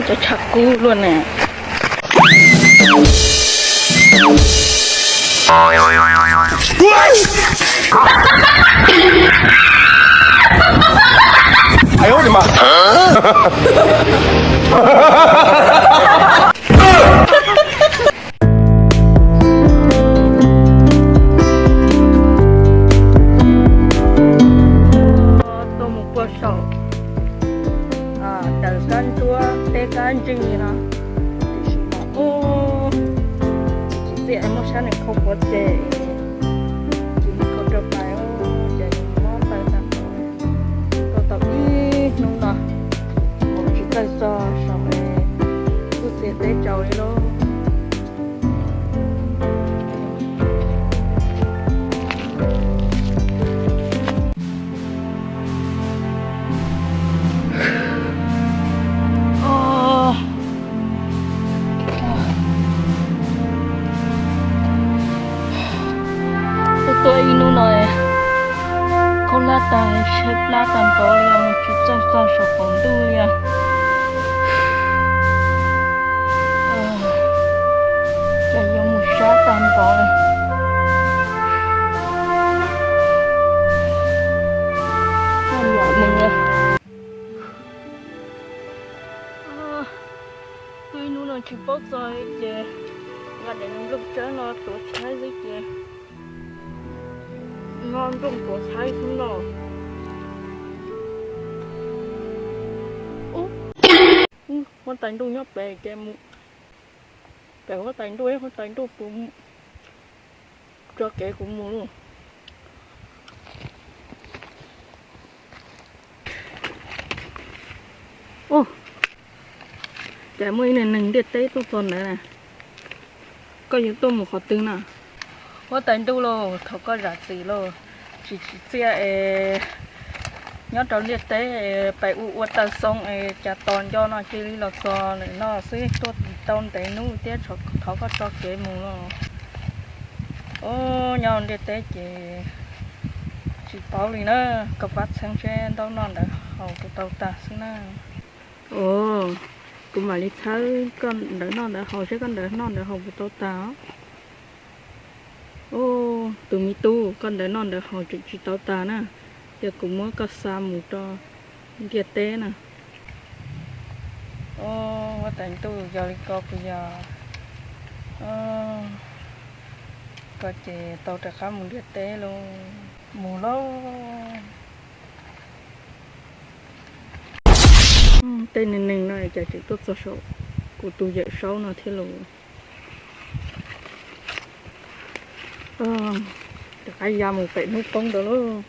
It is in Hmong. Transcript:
Cov tshav kub luaj ne. Tuaj mus puag saum daws kab nruab teb kab ntsig li no, tiam sis mas ub, tsis txiaj es muaj sab nws khau quav ces tsis khau rau pais, ces mob taw tag nrho. Tuaj tau ib hnub no, mus tsis txawj txog saum lub txiv teb tsaus li lauj. Tuaj tuaj ib hnub no, khaub hlab tag, tshaib plab tag npaum li, mus tsis txawj txog saum qaum ntuj li. Cas yuav mus sab tag npaum li. Tuaj ib hnub no tsis paub txog ces nqa daim nplooj tsawb no tuav tshaib xwb ces nqa nplooj tuav tshaib xwb no. Huab tais ntuj nyob pem ces mus pem huab tais ntuj, huab tais ntuj puas tso kev kuv mus lauj. Cas muaj ib neeg ntiaj teb tuaj txog ntawd na. Koj yuav tuaj mus qhov twg na? Huab tais ntuj lauj, thov koj zam txim lauj. Tsis tsim txiaj es nyob rau ntiaj teb es pais ua ua taw xoo es cas tos nco no cia li los txog lawm no xwb, tuaj tau ntev hnub thiab, thov koj tso kev mus lauj. Ub, nyob ntiaj teb ces tsis paub li na, koj pab txheeb seb ntaub noj ntawv haus puas tau tag xwb na. Ov, kuv mam li txhawb koj ntawv noj ntawv haus seb koj ntawv noj ntawv haus puas tau tag os. Ub, tus me tub, koj ntawv noj ntawv haus tseem tsis tau tag na, ces kuv muab koj xa mus rau ntiaj teb na. Ub, huab tais ntuj, yog li ko puas yog? Koj ces tau rov qab mus ntiaj teb lauj. Mus lauj. Tej neeg neeg no cas tseem tuaj txog saum kuv tus yawm saub no thiab lauj. Rov qab ya mus pem hnub poob ntawd lauj.